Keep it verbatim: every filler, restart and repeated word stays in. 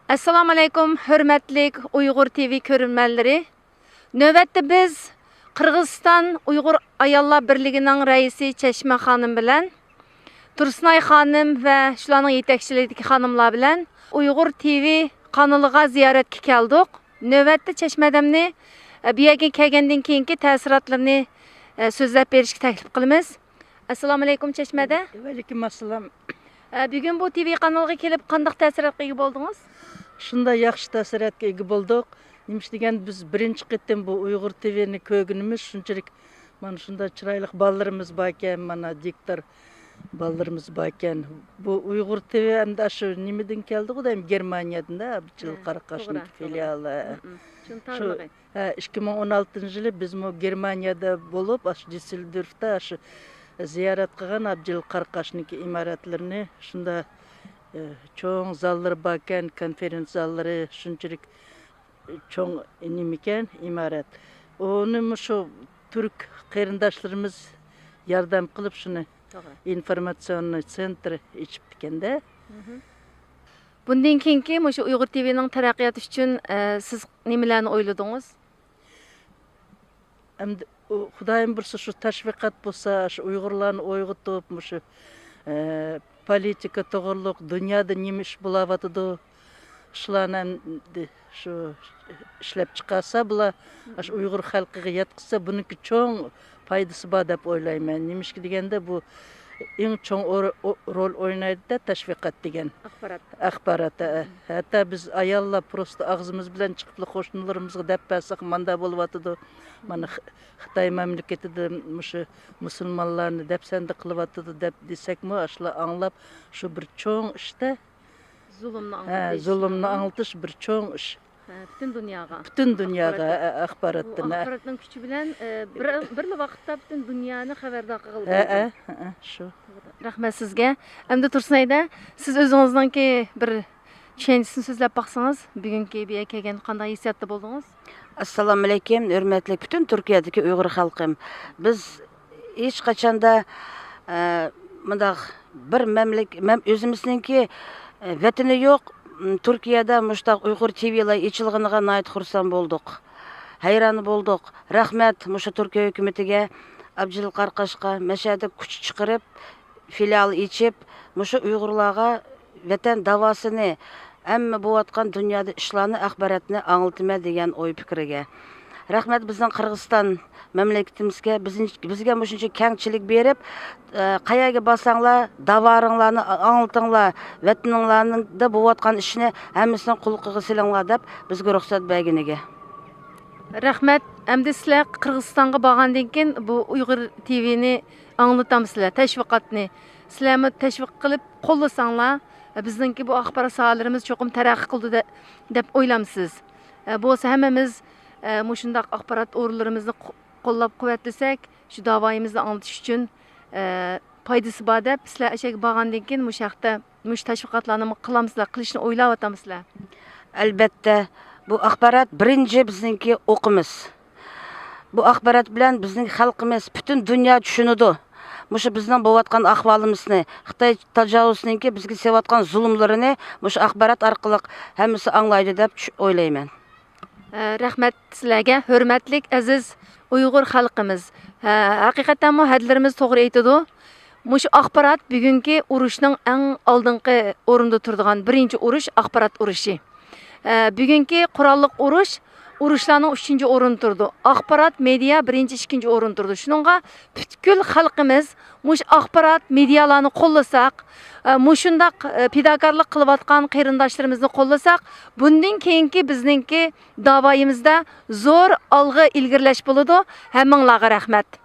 ئەسسالامۇئەلەيكۇم، ھۆرمەتلىك ئۇيغۇر تىۋى كۆرۈرمەنلىرى. نۆۋەتتە بىز قىرغىزىستان ئۇيغۇر ئاياللار بىرلىكىنىڭ رەئىسى چەشمە خانىم بىلەن، تۇرسۇنئاي خانىم ۋە شۇلارنىڭ يېتەكچىلىكىدىكى خانىملار بىلەن ئۇيغۇر تىۋى قانىلىغا زىيارەتكە كەلدۇق. نۆۋەتتە چەشمە ئادەمنى، ئە، بۇ يەرگە كەلگەندىن كېيىنكى تەسىراتلىرىنى، ئە، سۆزلەپ بېرىشكە تەكلىپ قىلىمىز. ئەسسالامۇئەلەيكۇم، چەشمە ئادە. ۋەئەلەيكۇم ئەسسالام. ئە، بۈگۈن بۇ تىۋى قانىلىغا كېلىپ قانداق تەسىراتقا ئىگە بولدىڭىز؟ شۇنداق ياخشى تەسىراتقا ئىگە بولدۇق. نېمىش دېگەن، بىز بىرىنچى قېتىم بۇ ئۇيغۇر تىۋىنى كۆرگىنىمىز، شۇنچىلىك مانا شۇنداق چىرايلىق بالىلىرىمىز باركەن، مانا دىكتور بالىلىرىمىز باركەن. بۇ ئۇيغۇر تىۋى ئەمدى شۇ نېمىدىن كەلدىغۇ دەيمەن، گېرمانىيەدىن-دە، ئابجېلىل ھە، قاراقاشنىڭ توغرا، توغرا. فىلىالى. ھە، ھە. شۇنىڭ شۇ تارلىقى. ھە، ئىككى مىڭ ئون ئالتىنچى يىلى بىزمۇ گېرمانىيەدە بولۇپ، ئاشۇ ديۇسسېلدورفتا ئاشۇ زىيارەت قىلغان ئابجېلىل قاراقاشنىڭكى ئىمارەتلىرىنى. شۇندا، ئە، چوڭ زاللىرى باركەن، كونفېرېنس زاللىرى شۇنچىلىك چوڭ نېمىكەن، ئىمارەت. ئۇنى مۇشۇ تۈرك قېرىنداشلىرىمىز ياردەم قىلىپ، شۇنى توغرا. ئىنفورماتسىيوننىي سېنتىر ئېچىپتىكەن-دە. مھم. بۇندىن كېيىنكى مۇشۇ ئۇيغۇر تىۋىنىڭ تەرەققىياتى ئۈچۈن، ئە، سىز نېمىلەرنى ئويلىدىڭىز؟ ئەمدى ئۇ، خۇدايىم بۇيرۇسا، شۇ تەشۋىقات بولسا، شۇ ئۇيغۇرلارنى ئويغىتىپ، مۇشۇ، ئە، پولىتىكا توغرۇلۇق دۇنيادا نېمە ئىش بولاۋاتىدۇ، شۇلارنى ئەمدى شۇ ئىشلەپ چىقارسا، بۇلار شۇ ئۇيغۇر خەلقىگە يەتكۈزسە، بۇنىڭكى چوڭ پايدىسى بار دەپ ئويلايمەن. نېمىشقا دېگەندە، بۇ ئەڭ چوڭ ئور-، ئو-، رول ئوينايدۇ-دە، تەشۋىقات دېگەن. ئاخبارات. ئاخبارات، ھە. ھەتتا بىز ئاياللار پروستو ئاغزىمىز بىلەن چىقىپلا قوشنىلىرىمىزغا دەپ بەرسەك، ماندا بولۇۋاتىدۇ. مانا خ-، خىتاي مەملىكىتىدە مۇشۇ مۇسۇلمانلارنى دەپسەندە قىلىۋاتىدۇ دەپ دېسەكمۇ، ئاشۇلار ئاڭلاپ، شۇ بىر چوڭ ئىشتا زۇلۇمنى ھە، ئاڭلىتىش. زۇلۇمنى ئاڭلىتىش بىر چوڭ ئىش. ھە، پۈتۈن دۇنياغا. پۈتۈن دۇنياغا، ئاخبارات. ھە، ئاخباراتتىن، بۇ ھە. ئاخباراتنىڭ كۈچى بىلەن، ئە، بىر، بىرلا ۋاقىتتا پۈتۈن دۇنيانى خەۋەردار قىلغىلى ھە، بولىدۇ. ھە، ھە، شۇ. رەھمەت سىزگە. ئەمدى تۇرسۇن ھەيدەر، سىز ئۆزىڭىزنىڭكى بىر چۈشەنچىسىنى سۆزلەپ باقسىڭىز، بۈگۈنكى بۇ يەرگە كەلگەندە قانداق ھېسسىياتتا بولدىڭىز؟ ئەسسالامۇئەلەيكۇم، ھۆرمەتلىك پۈتۈن تۈركىيەدىكى ئۇيغۇر خەلقىم. بىز ھېچقاچاندا، ئە، مۇنداق بىر مەملىك-، مەم-، ئۆزىمىزنىڭكى، ئە، ۋەتىنى يوق، م، تۈركىيەدە مۇشتاق ئۇيغۇر تىۋىلار ئېچىلغىنىغا ناھايىتى خۇرسەن بولدۇق. ھەيران بولدۇق. رەھمەت مۇشۇ تۈركىيە ھۆكۈمىتىگە، ئابجېلىل قاراقاشقا، مەشەدە كۈچ چىقىرىپ، فىلىيال ئېچىپ، مۇشۇ ئۇيغۇرلارغا ۋەتەن داۋاسىنى، ھەممە بولۇۋاتقان دۇنيادا ئىشلارنى، ئاخباراتنى ئاڭلىتىمەن دېگەن ئوي پىكرىگە. رەھمەت بىزنىڭ قىرغىزىستان مەملىكىتىمىزگە، بىزنى، بىزگە مۇشۇنچە كەڭچىلىك بېرىپ، ئە، قەيەرگە بارساڭلار، داۋالىرىڭلارنى ئاڭلىتىڭلار، ۋەتىنىڭلاردا بولۇۋاتقان ئىشنى ھەممىسىنى قۇلىقىغا سېلىڭلار دەپ بىزگە رۇخسەت بەرگىنىگە. رەھمەت. ئەمدى سىلەر قىرغىزىستانغا بارغاندىن كېيىن بۇ ئۇيغۇر تىۋىنى ئاڭلىتامسىلەر، تەشۋىقاتنى. سىلەرمۇ تەشۋىق قىلىپ قوللىساڭلار، بىزنىڭكى بۇ ئاخبارات ساھەلىرىمىز چوقۇم تەرەققىي قىلىدۇ دە-، دەپ ئويلامسىز؟ بولسا ھەممىمىز مۇشۇنداق ئاخبارات ئورۇنلىرىمىزنى قو-، قوللاپ قۇۋۋەتلىسەك، شۇ داۋايىمىزنى ئاڭلىتىش ئۈچۈن، ئە، پايدىسى بار دەپ، سىلەر ئەشەگە بارغاندىن كېيىن مۇشۇ ھەقتە، مۇشۇ تەشۋىقاتلارنىمۇ قىلامسىلەر، قىلىشنى ئويلاۋاتامسىلەر؟ ئەلبەتتە، بۇ ئاخبارات بىرىنچى بىزنىڭكى ئوقىمىز. بۇ ئاخبارات بىلەن بىزنىڭ خەلقىمىز، پۈتۈن دۇنيا چۈشىنىدۇ. مۇشۇ بىزنىڭ بولۇۋاتقان ئەھۋالىمىزنى، خىتاي تاجاۋۇزچىنىڭكى بىزگە سېلىۋاتقان زۇلۇملىرىنى مۇشۇ ئاخبارات ئارقىلىق ھەممىسى ئاڭلايدۇ دەپ چۈ-، ئويلايمەن. ئە، رەھمەت سىلەرگە، ھۆرمەتلىك ئەزىز ئۇيغۇر خەلقىمىز. ھە، ھەقىقەتەنمۇ ھەدىلىرىمىز توغرا ئېيتىدۇ. مۇشۇ ئاخبارات بۈگۈنكى ئۇرۇشنىڭ ئەڭ ئالدىنقى ئورۇندا تۇرىدىغان بىرىنچى ئۇرۇش، ئاخبارات ئۇرۇشى. ئە، بۈگۈنكى قوراللىق ئۇرۇش ئۇرۇشلارنىڭ ئۈچىنچى ئورۇندا تۇرىدۇ. ئاخبارات، مېدىيا بىرىنچى، ئىككىنچى ئورۇندا تۇرىدۇ. شۇنىڭغا پۈتكۈل خەلقىمىز مۇشۇ ئاخبارات، مېدىيالارنى قوللىساق، ئە، مۇشۇنداق، ئە، پىداكارلىق قىلىۋاتقان قېرىنداشلىرىمىزنى قوللىساق، بۇندىن كېيىنكى بىزنىڭكى داۋايىمىزدا زور ئالغا ئىلگىرىلەش بولىدۇ. ھەممىڭلارغا رەھمەت.